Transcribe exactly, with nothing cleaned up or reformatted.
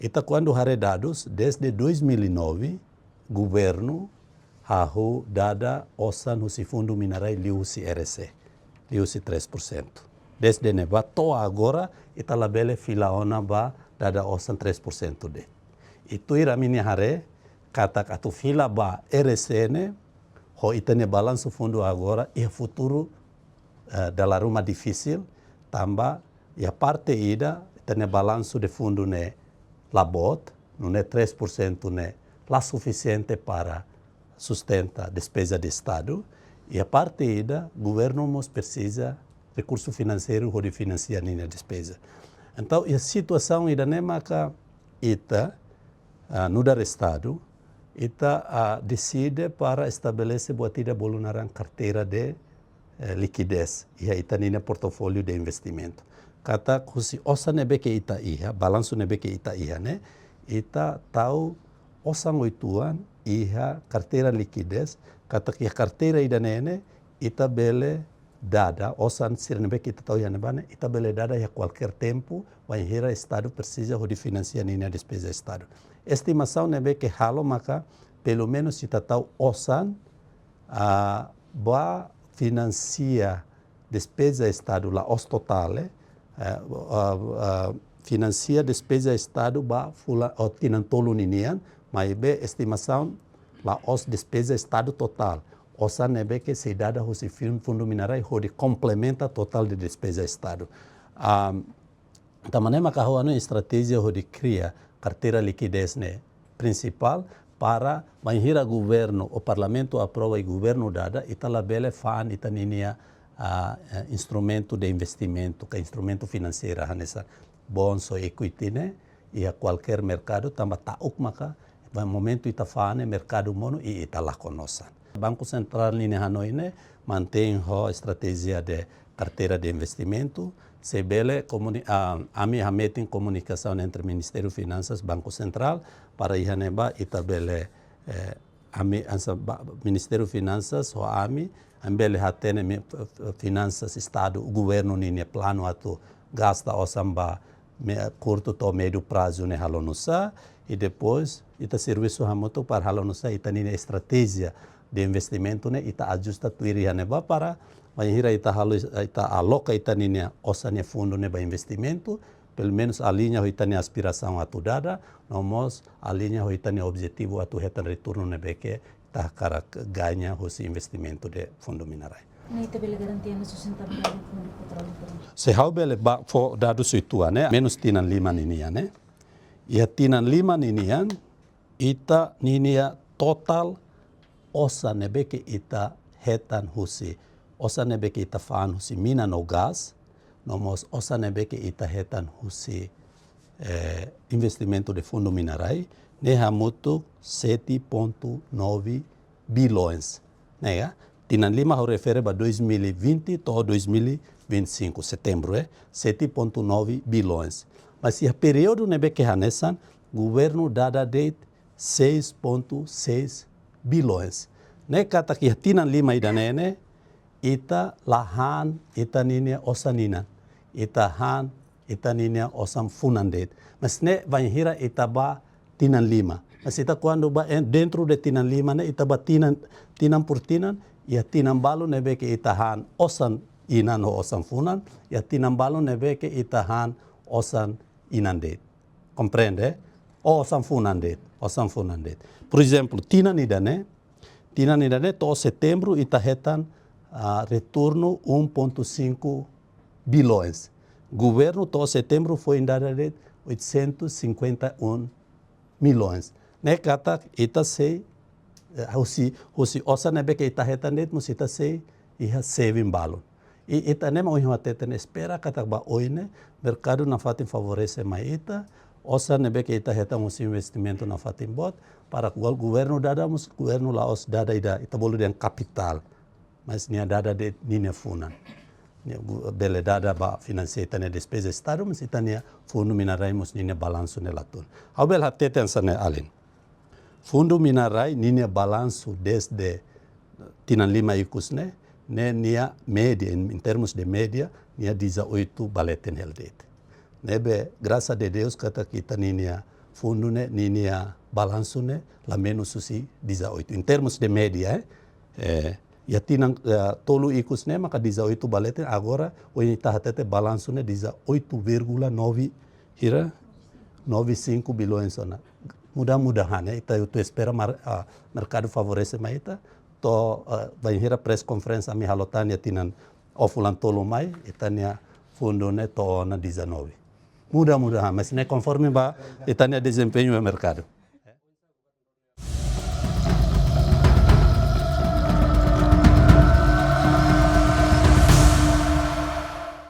Ita kuandu haree dadus, desde dois mil e nove, governu hahú dada osan husi fundu mina-rai liuhusi R S E, liuhusi três por cento. Desde ne'ebá to'o agora, ita labele fila ona ba dada osan três por cento de'it. I tuir ami-nia haree, katak atu fila ba R S E ne'e, ho ita-nia balansu fundu agora, iha futuru, eh, dala ruma difisil, tanba iha parte ida, ita-nia balansu de fundu ne'e la boot, nune'e três por cento ne'e la sufisiente para sustenta despeza de Estadu, iha parte ida, governu mós presiza rekursu finanseiru hodi finansia ninia despeza. Entaun, iha situasaun ida-ne'e maka ita, ah, nu'udar Estadu, ita, ah, deside para estabelese buat ida bolu naran karteira de, eh, likidez iha ita-nia portofóliu de investimentu. Katak husi osan ne'ebé ke ita iha, balansu ne'ebé ke ita iha ne'e, ita tau osan oituan iha karteira likidez, katak iha karteira ida-ne'e ne'e, ita bele dada, osan sira ne'ebé ke ita tau iha ne'ebá ne'e, ita bele dada iha kualkér tempu, bainhira Estadu presiza hodi finansia ninia despeza Estadu. Estimasaun ne'ebé ke halo maka, pelumenus ita tau osan, ah, ba finansia despeza Estadu la'ós totál, eh, eh, ah, ah, finansia despeza Estadu ba fulan, oh, tinan tolu ninian, maibé estimasaun la'ós despeza Estadu totál. Osan ne'ebé ke sei dada husi fun-, fundu mina-rai hodi komplementa totál de despeza Estadu. Ah, tanba ne'e maka ha'u hanoin estratéjia hodi kria karteira likidez ne'e prinsipál para bainhira governu ou parlamentu aprova i governu dada, ita labele fa'an ita ninia, ah, eh, instrumentu de investimentu, ka instrumentu finanseiru hanesan bonds ou equity ne'e, iha kualkér merkadu, tanba ta'uk maka, ba momentu ita fa'an ne'e merkadu monu i ita lakon osan. Banku Sentrál ninia hanoin ne'e mantein ho estratéjia de karteira de investimentu, se bele komuni-, ah, ami hametin komunikasaun entre Ministériu Finansas, Banku Sentrál, para iha ne'ebá ita bele, eh, ami hanesan ba-, Ministériu Finansas ho ami, ami bele hatene mi-, f-, f-, finansas Estadu, governu ninia planu atu gasta osan ba me-, kurtu to'o médiu prazu ne'e halo nu'usá, i depois ita servisu hamutuk para halo nu'usá ita ninia estratéjia de investimentu ne'e ita ajusta tuir iha ne'ebá para bainhira ita halo, ita aloka ita ninia osan nia fundu ne'e ba investimentu, pelumenus aliña ho ita-nia aspirasaun atu dada, no mós aliña ho ita-nia objetivu atu hetan retornu ne'ebé ke ita hakarak gaña husi investimentu de fundu mina-rai. Ne'e ita bele garantia ona sustentabilidade fundu petróleu. Se ha'u bele ba fó dadus oituan ne'e, menus tinan lima ninian ne'e. Iha tinan lima ninian, ita ninia totál osan ne'ebé ke ita hetan husi, osan ne'ebé ke ita fa'an husi mina no gás, no mós osan ne'ebé ke ita hetan husi, eh, investimentu de fundu mina-rai, ne'e hamutuk sete ponto nove bilhões. Ne'e, tinan lima ha'u refere ba dois mil e vinte to'o dois mil e vinte e cinco, setembru, eh, sete ponto nove bilhões. Mas iha períodu ne'ebé ke hanesan, governu dada de'it seis ponto seis bilhões. Ne'e katak iha tinan lima ida-ne'e ne'e, ita la han ita ninia osan inan. Ita han ita ninia osan funan de'it. Mas ne'e bainhira ita ba tinan lima. Mas ita kuandu ba en-, dentro de tinan lima ne'e, ita ba tinan, tinan por tinan, iha tinan balu ne'ebé ke ita han osan inan ho osan funan, iha tinan balu ne'ebé ke ita han osan inan de'it. Komprende? Osan funan de'it, osan funan de'it. Por ezemplu, tinan ida-ne'e, tinan ida-ne'e to'o setembru ita hetan, ah, retornu um ponto cinco bilhões. Governu to'o setembru foin dada de'it oitocentos e cinquenta e um milhões. Ne'e katak ita sei, eh, husi, husi osan ne'ebé ke ita hetan de'it mós ita sei iha saving balun. I ita ne'e mak ohin hateten, espera katak ba oin ne'e merkadu nafatin favorese mai ita, osan ne'ebé ke ita hetan husi investimentu nafatin boot, para go-, governu dada mós, governu la'ós dada ida, ita bolu dehan kapitál. Mas nia dada de'it ninia funan. Nia gu-, bele dada ba finansia ita-nia despeza Estadu, mas ita-nia fundu mina-rai mós ninia balansu ne'e la tun. Ha'u bele hateten hanesan ne'e, alin. Fundu mina-rai ninia balansu desde tinan lima ikus ne'e, ne'e nia média, em, em termos de média, nia dezoito ba leten hela de'it. Ne'ebé, graças a Deus, katak ita ninia fundu ne'e ninia balansu ne'e la menus husi dezoito. Em termos de média, eh, eh, iha tinan, eh, tolu ikus ne'e maka dezoito ba leten, agora ohin ita hatete balansu ne'e dezoito vírgula nove, hira, nove cinco bilhões ona. Mudah-mudahan, eh, ita atu espera mar-, ah, merkadu favorese mai ita, to'o, eh, bainhira press conference ami halo tan iha tinan ou fulan tolu mai, ita-nia fundu ne'e to'o ona dezanove. Mudah-mudahan, mas ne'e konforme ba ita-nia dezempeñu iha merkadu.